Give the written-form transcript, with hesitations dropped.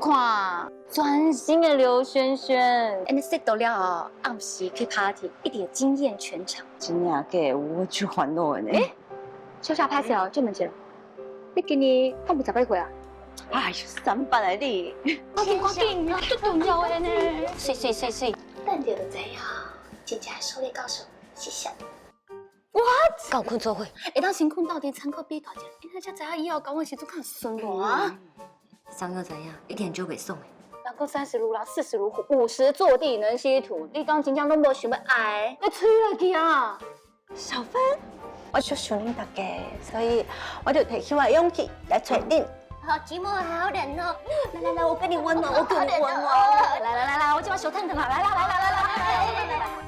看，全新的劉萱萱，按呢識到了後，暗時去 party，一定會驚豔全場。真正假？我足煩惱的呢。小小歹勢哦，借問一下，你今年敢有十八歲啊？哎呦，三八來你。趕緊趕緊，足重要的呢。媠媠媠媠，等著就知影，真正狩獵高手是誰？敢有睏做伙？會當先睏鬥陣參考比較者，𪜶才知影以後交往時陣較順偌。啥人知影，一定就袂爽的。人講三十如狼，四十如虎，五十坐地能吸土。你講真正攏無想欲愛，你吹落去啊！小芬，我足想恁大家，所以我就提起我的勇氣來揣恁。好寂寞，好冷哦！來來來，我給你溫暖，我給你溫暖。來來來來，我這擺相褪褪啦！來來來來來來來來來。